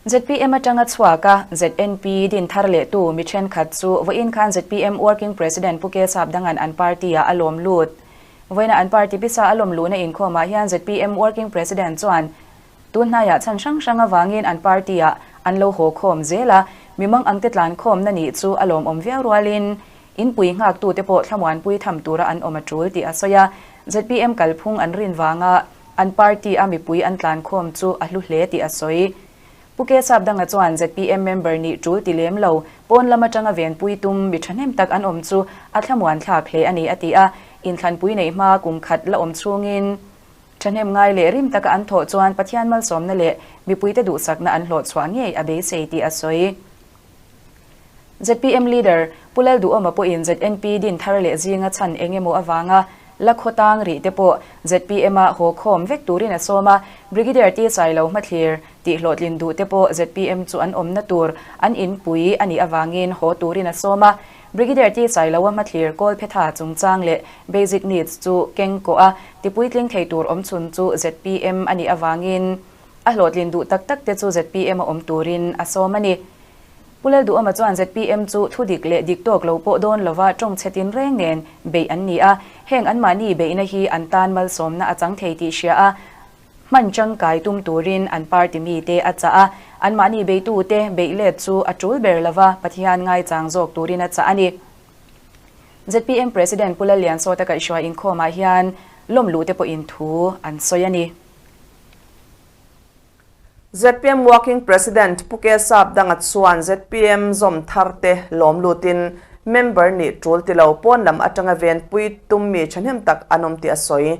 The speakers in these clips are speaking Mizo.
ZPM atanga chhuak a, ZNP din thar lehtu mi thenkhat chu vawiin khan ZPM Working President Pu Ke Sapdanga'n an party-ah a lawm lut. Vawiina an party pisa a lawm luhna inkhawmah hian ZPM Working President chuan tun hnaiah chhan hrang hrang avangin an party-ah an lo haw khawm zel a, mi mang angte tlan khawmna nih chu a lawmawm viau rualin inpui nghaktute pawh thlamuanpui tham tura an awm a tul tih a sawi a, ZPM kalphung an rin vanga An party a mipui an tlan khawm chu a hlu hle tih a sawi. Pu Ke Sapdanga chuan ZPM member nih tul ti lem lo, pawn lam atanga venpui tum mi thahnem tak an awm chu a thlamuan thlak hle a ni a ti a, inthlanpui neih hma kum khat la awm chhungin thahnem ngai leh rim taka an thawh chuan Pathian malsawmna leh mipuite duhsakna an hlawh chhuah ngei a beisei tih a sawi. ZPM leader Pu Lalduhawma pawhin ZNP din thar leh zinga chhan eng emaw avanga la khaw tang rih te pawh ZPM-a haw khawm vek turin a sawm a, Brigadier T Sailo hmathlir tih hlawhtlin duh te pawh ZPM chu an awmna tur an inpui a nih avangin haw turin a sawm a, Brigadier T Sailoa hmathlir Kawlphetha chungchang leh Basic Needs chu keng kawh a tipuitling thei tur awmchhun chu ZPM a nih avangin A hlawhtlin duh tak tak te chu ZPM a awm turin a sawm a ni. Pu Lalduhawma chuan ZPM chu thu dik leh dik tawk lo pawh dawn lova tawng chhe tin reng nen beih an ni a, heng anmahni beihna hi an tan malsawmna a chang thei tih hria a, hman tangkai tum turin an party mite a chah a, anmahni beitute beih let chu a tul ber lova Pathian ngaichang zawk turin a chah a ni. ZPM President Pu Lalliansawta kaihhruai inkhawmah hian lawmluhte pawhin thu an sawi a ni. Zpm Working President Pu Ke Sapdanga chuan zpm zawm tharte lawm lutin member nih tul ti lo pawn lam atanga venpui tum mi thahnem tak an awm tih a sawi.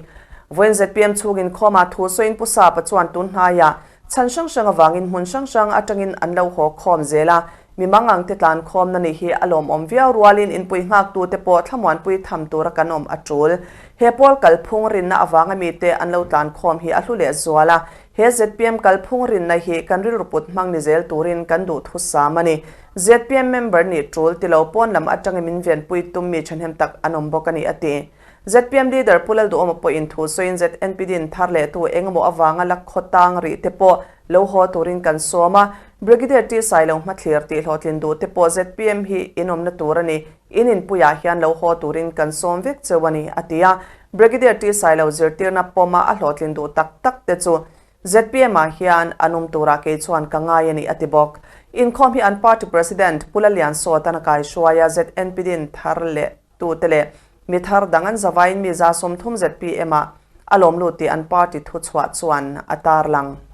Vawiin zpm chhungin khawmah thu sawiin Pu Sapa chuan tun hnaiah chhan hrang hrang avangin hmun hrang hrang atangin an lo haw khawm zel a, Mi mangang te tlan khawmna ni hi a lawmawm viau rualin inpui nghaktute pawh thlamuanpui tham tura kan awm a tul. He pawl kalphung rinna avanga mite an lo tlan khawm hi a hlu leh zual a, he zpm kalphung rinna hi kan rilru put hmang ni zel turin kan duh thusam a ni. Zpm member nih tul ti lo pawn lam atangin min venpui tum mi thahnem tak an awm bawk a ni a ti. Zpm leader Pu Lalduhawma pawhin thu sawiin ZNP din thar leh tu engemaw avanga la khaw tang rih te pawh lo haw turin kan sawm a, Brigadier T Sailo hmathlir tih hlawhtlin duh te pawh zpm hi in awmna tur a ni, in inpuiah hian lo haw turin kan sawm vek cheu a ni, a ti a. Brigadier T Sailo zirtirna pawma a hlawhtlin duh tak tak te chu zpm ah hian an awm turah kei chuan ka ngai a ni, a ti bawk. Inkhawm hi an party president Pu Laliansawtan a kaihruai a, ZNP din thar leh tute leh mi thar dang an zavaiin mi 30 zpm ah a lawm lut tih an party thuchhuah chuan a tarlang.